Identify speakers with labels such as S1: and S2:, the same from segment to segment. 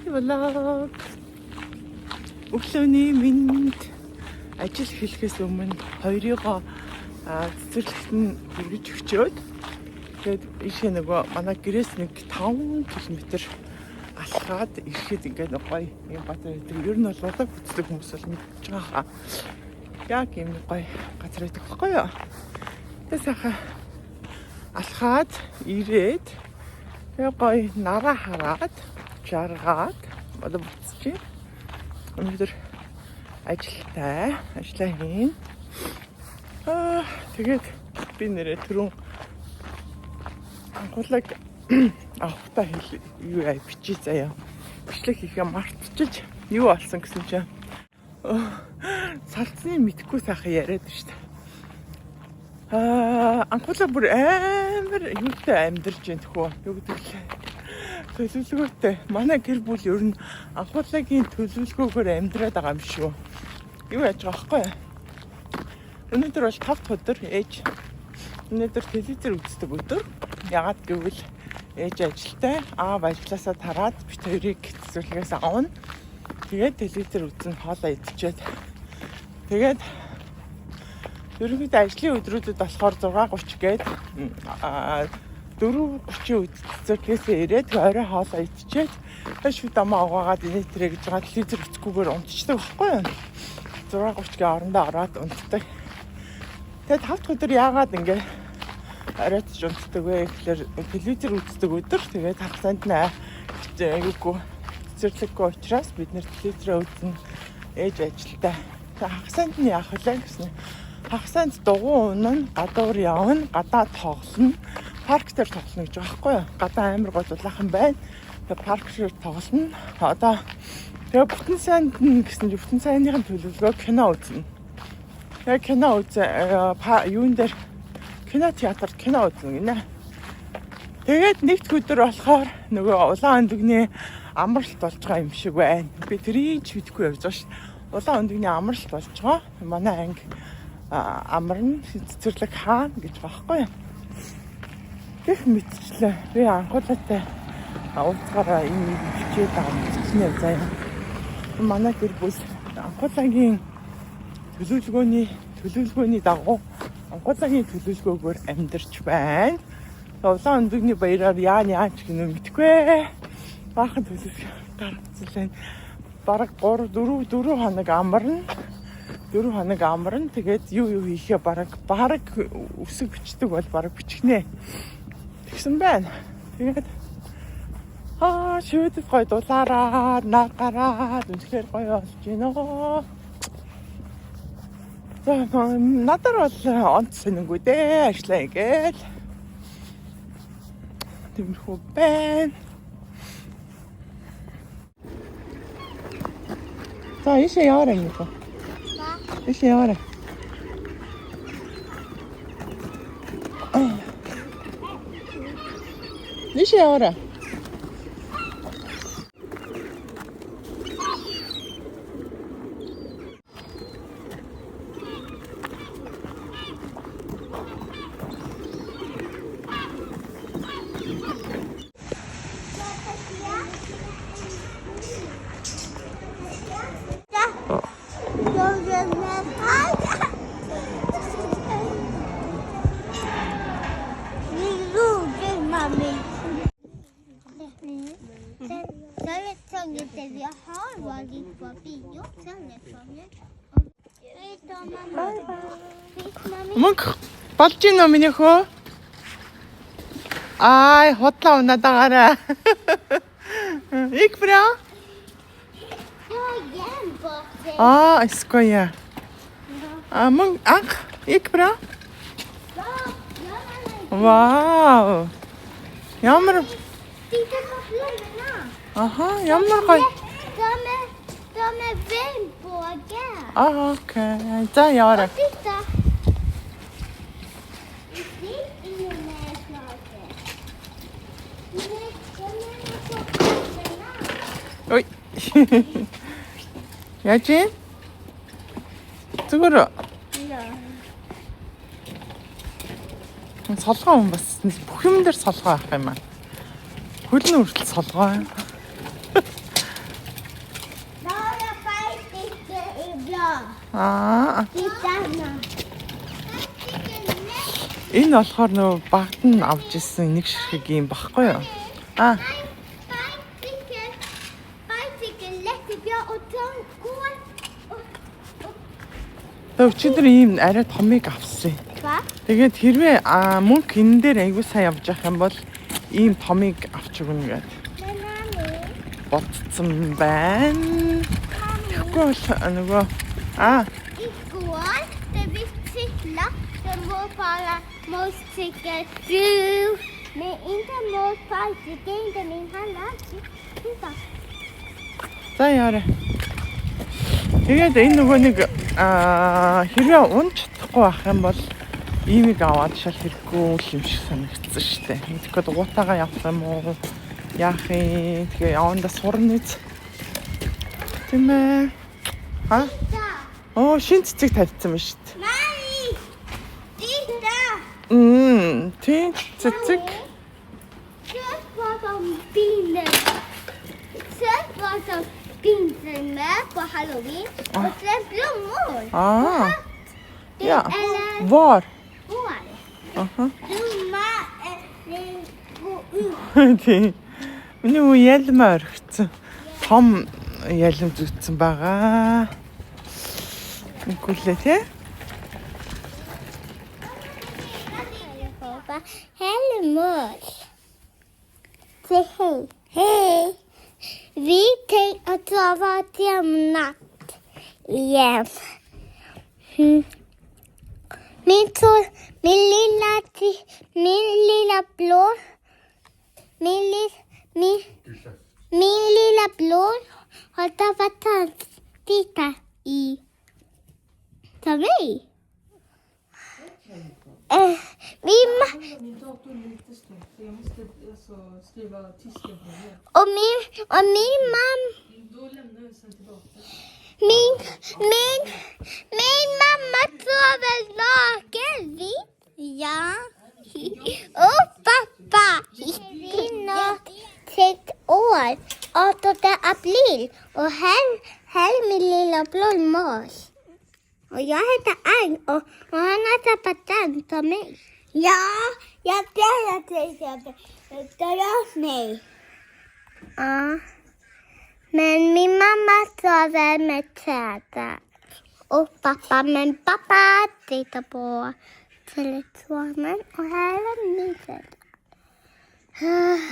S1: Vlog. Өглөөний минь ажил эхлэхээс өмнө хоёрыгоо цэцэрлэгт нь хүргэж өгчөөд тэгээд ийшээ нөгөө манай гэрээс нэг 5 км алхаад ирэхэд ингээд нэг гоё юм газар байдаг. Ер нь бол удаг үздэг хүмүүс бол мэдж байгаа хаа. Яг юм нэг гоё газар байдаг байхгүй юу? Тэгээд сайхан алхаад ирээд тэгээ гоё нараа хараад жаргаад одоо буцчих. Өнөөдөр ажилтай, ажиллаа хийн. Тэгээд би нэрээ түрүүн анхуулаг авахтаа хэл юу яа бичиж заяа. Бичлэг хийхээ мартчихж юу болсон гэсэн чинь салцны мэдхгүй сайхан яриад шүү дээ. Анхуулаг бүр амар юутай амьдарч байна тхүү. Юу гэдэг лээ. Төлөвлөгөөтэй. Манай гэр бүл ер нь анхуулагийн төлөвлөгөөгөөр амьдраад байгаа юм шүү. Юу яаж байгаа байхгүй юу? Өнөөдөр бол 5 дахь өдөр ээж өнөөдөр телевизээр үздэг өдөр. Ягаад гэвэл ээж ажилтай, аав ажилласаа тараад бит хоёрыг цэцэрлэгээс авна. Тэгээд телевизээр үзэн хоолоо идчихэд тэгээд ерөнхийдөө ажлын өдрүүдэд болохоор 6:30 гээд 4:30 үед цэцэрлэгээсээ ирээд орой хоолоо идчихэд тэгээд шүд амаа угаагаад инээ тэрэ гэж байгаа телевизээр үзэхгүйгээр унтчихдаг байхгүй юу? 6:30 гээ орондоо ороод унтдаг. Тэгээд 5 дахь өдөр яагаад ингэ оройтж унтдаг вэ гэхлээр телевизээр үздэг өдөр. Тэгээд хагасанд нь юугүй цэцэрлэггүй учраас бид нэр телевизээрээ үзнэ, ээж ажилтай. Тэгээд хагасанд нь яах вэ гэсэн. Хагасанд дугуй унана, гадуур явна, гадаа тоглоно. Парк дээр тоглоно гэж байгаа байхгүй юу? Гадаа амар гол дулаахан байна. Тэгээд парк дээр тоглоно. Одоо тэгээд бүтэн сайнд нь гэсэн чинь бүтэн сайныхын төлөвлөгөө кино үзнэ. Тэгээд кино үзээ юун дээр кино театрт кино үзнэ гинэ. Тэгээд нэгд өдөр болохоор нөгөө улаан өндөгний амралт болж байгаа юм шиг байна. Би тэрийг ч мэдэхгүй явж байгаа ш. Улаан өндөгний амралт болж байгаа. Манай анги амарна, цэцэрлэг хаана гэж байгаа байхгүй юу? Гэх мэтчлээ. Би анхуулаатай уулзгаараа энэ нэг бичээд байгаа мэтчнээ заяа. Манай гэр бүл анхуулагийн төлөвлөгөөний дагуу анхуулагийн төлөвлөгөөгөөр амьдарч байна. Улаан өндөгний баяраар яа яач гэнэ мэдэхгүй. Баахан төлөвлөгөө гаргацсан байна. Бараг 3 4 4 хоног амарна. 4 хоног амарна. Тэгээд юу хийхээ бараг үсэг бичдэг бол бараг бичихнэ. Тэгсэн байна. Тэгээд шүдэд гоё дулаараа, нар гараад үнэхээр гоё болж байна. За надаар бол онц сонингүй дээ. Ажиллаа ингээл. Тиймэрхүү байна. За ийшээ яваарай юм уу? Ийшээ яваарай. Ийшээ яваарай.
S2: Jag har varit på bio sen. Hej då mamma.
S1: Мөнгө болж гин үү миний хөө? Ай, худлаа унаад байгаарай. Gick bra?
S2: Jag igen bort.
S1: Skoja. Мөнгө анх gick bra? Вау. Ямар
S2: Titta på blommorna.
S1: Аха, ямар гоё.
S2: De är regnbågar.
S1: Окей. За яваарай.
S2: Titta. Det är med slaget. Nej, de är på blommorna.
S1: Ой. Яаж юм? Зүгээр үү?
S2: Ja.
S1: Солгоо хүн бас бүх юм дээр солгоо авах юм аа. Хөл нь хүртэл солгоо. Аа.
S2: Titta nu.
S1: Энэ болохоор нөгөө багт нь авч ирсэн нэг ширхэг юм баггүй юу? Аа.
S2: Bicycle, bicycle jättebra och de går och, och
S1: Тэгээ өчигдөр ийм арай томыг авсан.
S2: va?
S1: Тэгээд хэрвээ мөнгө энэ дээр аягүй сайн явж явах юм бол ийм томыг авч өгнө гэд
S2: Men mami,
S1: бодсон байна. Тэгэхгүй бол нөгөө
S2: igår när vi cyklade, det var bara motorcykel du. Men inte mot bicycle, inte min hand. Titta.
S1: За яарэ. Тэгээд энэ нөгөө нэг хэрвээ унж чадахгүй байх юм бол иймийг аваад шал хэрэггүй юм шиг санагдсан шүү дээ. Тэгэхэд уутаагаа явах юм уу? Яах юм? Тэгээ явандаа сурна үз. Тийм ээ. А?
S2: Titta!
S1: Оо, шин цэцэг тавьсан байна шүү дээ.
S2: Mami! Titta!
S1: Тийм цэцэг.
S2: Köp vad de binder. Köp vad de binder med på Halloween. Och sen blommor.
S1: Аа.
S2: Det
S1: Ja.
S2: Eller
S1: Var.
S2: vår.
S1: Аха.
S2: Blomma eller gå ut.
S1: Тийм. Миний үе ялмаа орхицсан. Том ялам зүтсэн байгаа. Үгүй лээ тий.
S2: Helmut. Säg hej. Hej. Vi tänkte att sova till natt igen. Mm. Min lilla blå, min lilla blå har tappat tandtitta i till mig. Min
S3: Min dator är lite snett så jag måste alltså skriva tyska på den.
S2: och min mamma.
S3: Då lämnar jag sen tillbaka.
S2: Min mamma sover naken. Ja. Och pappa. Vi nått 6 år. 18 april. Och här är min lilla blåmås. Och jag heter Ann och han har tappat den på mig. Ja, jag ber att jag drar mig. Ja. Men min mamma sover med trädet. Och pappa, men pappa tittar på telefonen och här är min träd.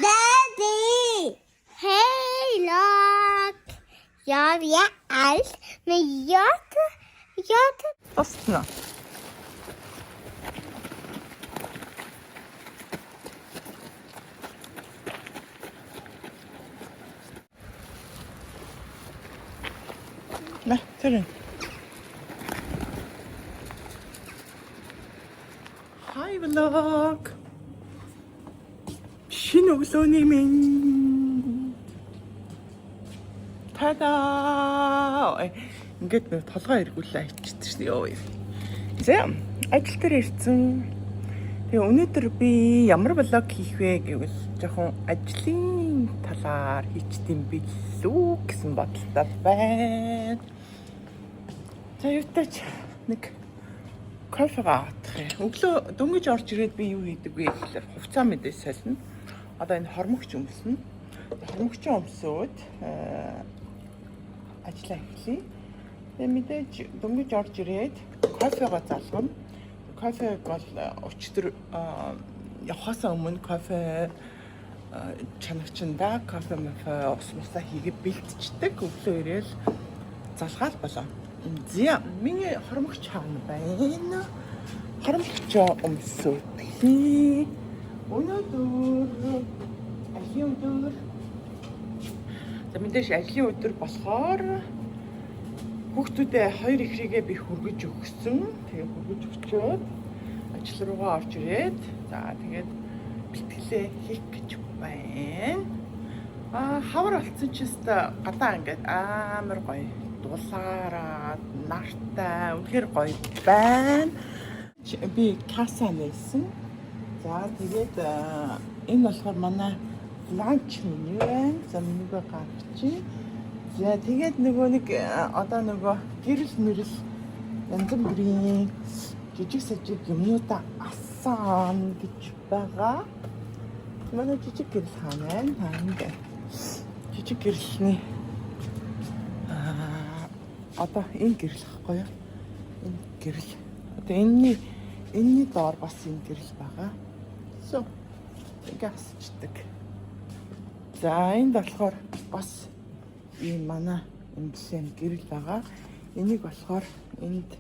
S2: Daddy! Hej Lock! Jag vet allt, men jag tar
S1: Дуусна. На, тэр. Hi vlog. Шинэ өглөөний минь. Та-да! Ингээд нэг толгой эргүүлээ ичдэг шнэ ёо. За, ажил дээр ирсэн. Тэгээ өнөөдөр би ямар vlog хийх вэ гэвэл жоохон ажлын талаар хийчдэм билүү гэсэн бодолтой байна. За, юутай ч нэг кофегаа авах юм. Өглөө дөнгөж орж ирээд би юу хийдэг вэ гэхэлэр хувцас мэдээ солино. Одоо энэ хормогч өмснө. Хормогч өмсөөд ажиллаа эхлэе. Тэгээ мэдээж дөнгөж орж ирээд кофегаа залгана. Кофег бол өчигдөр явхаасаа өмнө кофе чанагчиндаа кофе мафе ус мусаа хийгээд бэлтждэг. Өглөө ирээл залгаал болоо. За, миний хормогч хаана байна? Хормогч өмсөөд. Өнөөдөр ажлын өдөр. За, мэдээж ажлын өдөр болохоор хүүхдүүдээ хоёр ихрийгээ би хүргэж өгсөн. Тэгээ хүргэж өгчөөд ажил руугаа орж ирээд за тэгээд бэлтгэлээ хийх гэж байна. Хавар болцсон ч өстой гадаа ингээд амар гоё дулаараад нартай үнэхээр гоё байна. Би касса нээсэн. За, тэгээд энэ болохоор манай lunch меню байна. За, менюгээ гаргачих. За, тэгээд нөгөө нэг одоо нөгөө гэрэл мэрэл Янз бүрийн жижиг сажиг юмнуудаа асаана гэж байгаа. Манай жижиг гэрэл хаана байна? Хаана бэ? Жижиг гэрэлний одоо энэ гэрэл ахгүй юу? Энэ гэрэл. Одоо энэний доор бас энэ гэрэл байгаа. So ингээ асчдаг. За энд болохоор бас ийм манай эмблем гэрэл байгаа. Энийг болохоор энд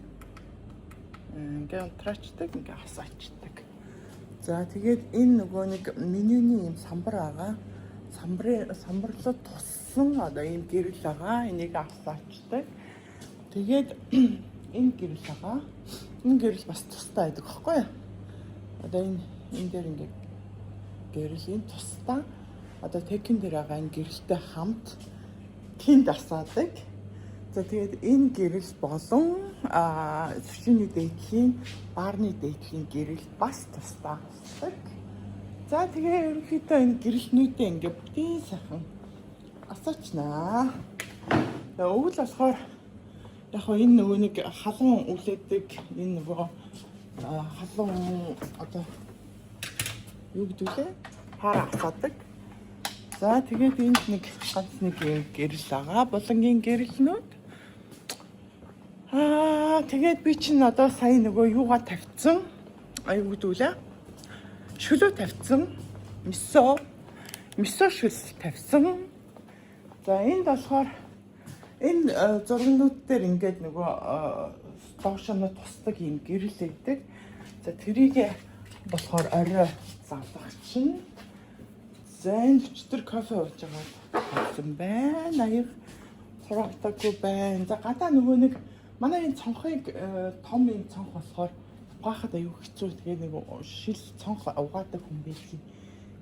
S1: ингээ унтраачдаг, ингээ асаачдаг. За тэгээд энэ нөгөө нэг менюний ийм самбар байгаа. Самбарын самбарлуу туссан одоо ийм гэрэл байгаа. Энийг асаачдаг. Тэгээд энэ гэрэл байгаа. Энэ гэрэл бас тустай байдаг байхгүй юу? Одоо энэ дээр ингээ гэрэл энэ тусдаа одоо текен дээр байгаа энэ гэрэлтэй хамт тэнд асаадаг. За тэгээд энэ гэрэл болон сүшиний дээдлийн баарны дээдлийн гэрэл бас тусдаа асдаг. За тэгээ ерөнхийдөө энэ гэрэлнүүдээ ингээ бүгдийн сайхан асаачнаа. Тэгээ өвөл болохоор яг хоо энэ нөгөө нэг халуун үлээдэг энэ нөгөө халуун одоо юу гэдэг лээ? Пара асаадаг. За тэгээд энд нэг ганц нэг юм гэрэл байгаа. Булангийн гэрэлнүүд. Тэгээд би чинь одоо сая нөгөө юугаа тавьсан? Юу гэдэг лээ? Шөлөө тавьсан. Мисо. Мисо шөл тавьсан. За энд болохоор энэ зургнууд дээр ингээд нөгөө доошоо тусдаг юм гэрэл өгдөг. За тэрийг болохоор орой залгах чинь. За энэ өчтөр кофе ууж байгаа болсон байна. Аяг хураагдаагүй байна. За гадаа нөгөө нэг манай энэ цонхыг том энэ цонх болохоор угаахад аюу хэцүү. Тэгээ нэг шил цонх угаадаг хүн байлгүй.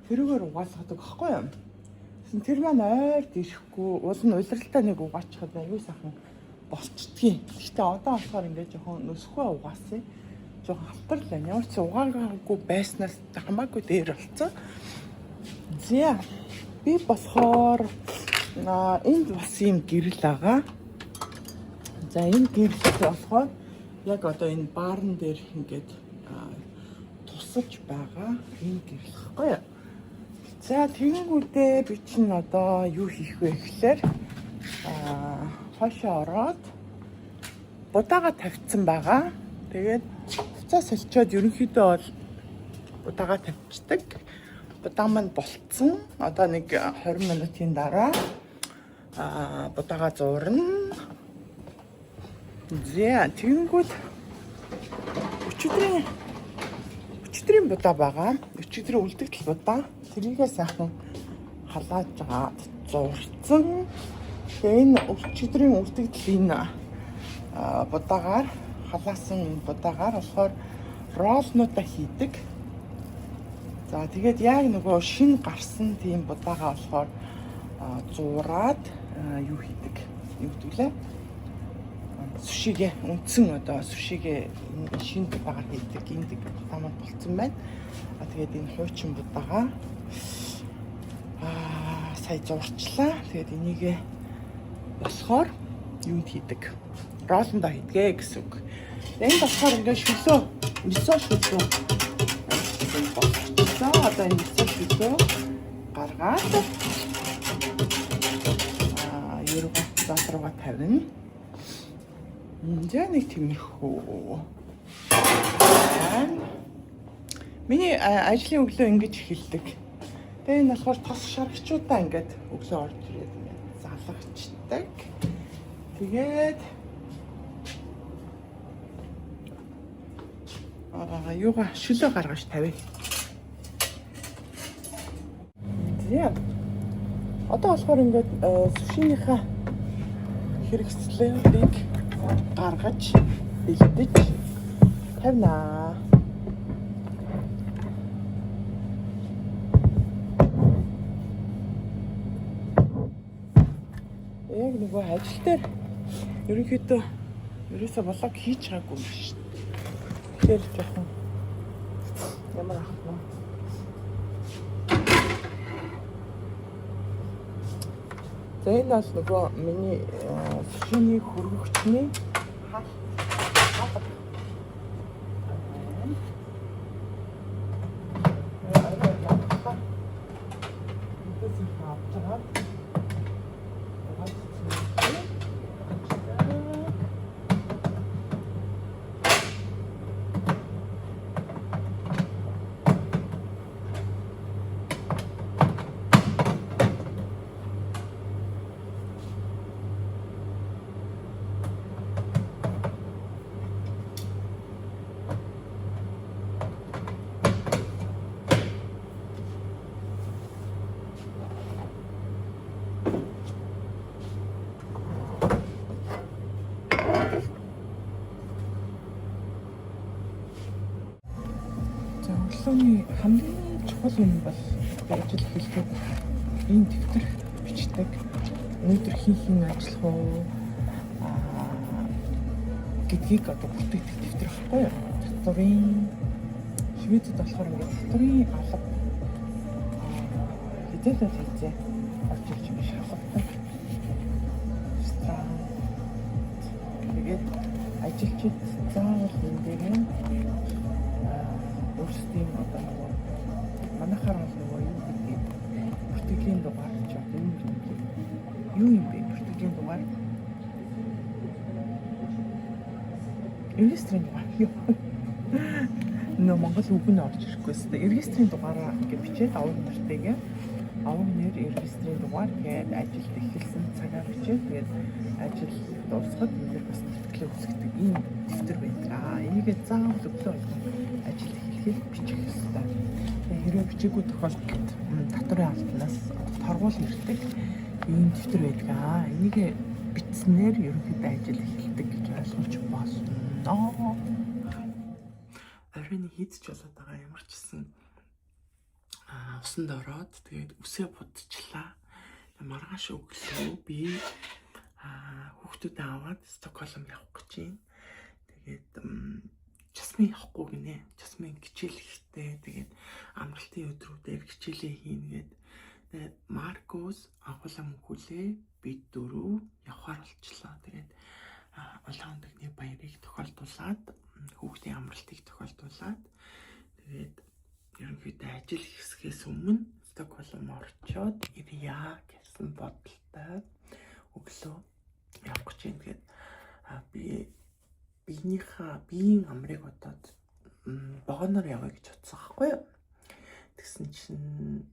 S1: Тэрүүгээр угаалгадаг байхгүй юу? Тэгсэн тэр маань ойр ирэхгүй уул нь улиралтай нэг угаачхад аюу сайхан болчдгийн. Гэхдээ одоо болохоор ингээд жоохон нөсхөө угаасан. Жоохон халтар л байна. Ямар ч угаагаагүй байснаас хамаагүй дээр болцсон. За би болохоор энд бас ийм гэрэл байгаа. За энэ гэрэл болохоор яг одоо энэ баарн дээр ингээд тусаж байгаа энэ гэрэл хэвгүй юу? За тэгэнгүүтээ би чинь одоо юу хийх вэ гэхээр хойшоо ороод будаага тавьсан байгаа. Тэгээд хувцас соличоод ерөнхийдөө бол будаага тавьчихдаг. Будаа маань болцсон. Одоо нэг 20 минутын дараа будаага зуурна. За тэгэнгүүт өчигдрийн будаа байгаа. Өчигдрийн үлдэгдэл будаа. Тэрийгээ сайхан халааж жаад зуурсан. Тэгээ энэ өчигдрийн үлдэгдэл энэ будаагаар халаасан будаагаар болохоор роллнуудаа хийдэг. За тэгээд яг нөгөө шинэ гарсан тийм будаага болохоор зуураад юу хийдэг. Юу гэдэг лээ? Сүшигээ үндсэн одоо сүшигээ шинэ будаагаар хийдэг. Энд будаа маань болцсон байна. Тэгээд энэ хуучин будаага сая зуурчлаа. Тэгээд энийгээ болохоор юунд хийдэг? Роллондоо хийдгээ гэсэн үг. Энэ болохоор ингээд шөлөө, мисо шөлөө болчихлоо. Одоо энэ мисо шөлөө гаргаад юуруугаа зал руугаа тавина. За нэг тиймэрхүү. Миний ажлын өглөө ингэж эхэлдэг. Тэгээ энэ болохоор тос шаргчуудаа ингээд өглөө орж ирээд ингээд залгачдаг. Тэгээд юугаа шөлөө гаргаж тавья. За. Одоо болохоор ингээд сушинийхаа хэрэгслүүдийг гаргаж бэлдэж тавина. Яг нөгөө ажил дээр ерөнхийдөө ерөөсөө влог хийж байгаагүй юм шүү дээ. Тэгэхээр жоохон ямар ах вэ? За энэ бол нөгөө миний сушины хөргөгчний Өглөөний хамгийн чухал юм бол ажил эхлэхэд ийм дэвтэр бичдэг. Өнөөдөр хэн хэн ажиллах уу гэдгийг одоо бүртгэдэг дэвтэр байхгүй юу? Татварын Шведэд болохоор ингээд татварын алба хэзээ л хэзээ орж ирж юм шалгадаг. Странд. Тэгээд ажилчид заавал энэ дээр өөрсдийн одоо нөгөө манайхаар бол нөгөө юу гэдгийг бүртгэлийн дугаар ч одоо юу гэдэг юу юм бэ? Бүртгэлийн дугаар регистрийн дугаар юу? Нөө Монгол үг нь орж ирэхгүй шүү дээ. Регистрийн дугаараа ингэ бичээд овог нэртэйгээ овог нэр регистрийн дугаар тэгээд ажилд эхэлсэн цагаа бичээд тэгээд ажил дуусахад энэ дээр бас бүртгэлээ үүсгэдэг ийм дэвтэр байдаг. Энийг заавал өглөө болгон ажил эхлэхэд бичих ёстой. Тэгээд хэрвээ бичээгүй тохиолдолд татварын албанаас торгуул ирдэг ийм дэвтэр байдаг. Энийг бичснээр ерөнхийдөө ажил эхэлдэг гэж ойлгож болно. Оройн хийдч болоод байгаа ямар ч гэсэн усанд ороод тэгээд үсээ будчихлаа. Маргааш өглөө би хүүхдүүдээ аваад Стокгольм явах гэж байна. Тэгээд Жасмин явахгүй гинэ. Жасмин хичээл ихтэй. Тэгээд амралтын өдрүүдээр хичээлээ хийнэ гээд. Тэгээд Маркус агуулаа мөнхүүлээ бид дөрөв явхаар болчлоо. Тэгээд улаан өндөгний баярыг тохиолдуулаад хүүхдийн амралтыг тохиолдуулаад тэгээд ерөнхийдөө ажил хэсгээс өмнө Стокгольм орчоод ирье гэсэн бодолтой өглөө явах гэж байна. Тэгээд би биенийхээ биеийн амрыг бодоод вагоноор явъя гэж бодсон байхгүй юу? Тэгсэн чинь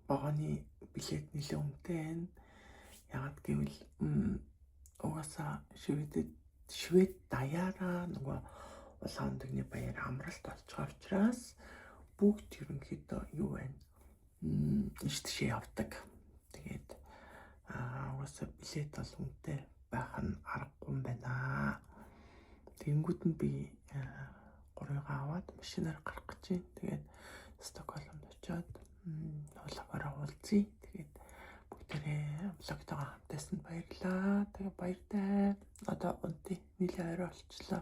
S1: вагоны билет нэлээд үнэтэй байна. Яагаад гэвэл угаасаа Швед даяараа нөгөө улаан өндөгний баяр амралт болж байгаа учраас бүгд ерөнхийдөө юу байна? Ийш тийшээ явдаг. Тэгээд угаасаа билет бол үнэтэй байх нь аргагүй юм байна. Тэгэнгүүт нь би гурыгаа аваад машинаар гарах гэж байна. Тэгээд Стокгольмд очиод хулаагаараа уулзъя. Тэгээд бүгдээрээ vlog тойгоо хамт байсанд баярлалаа. Тэгээ баяртай. Одоо унтъя. Нилээ орой болчихлоо.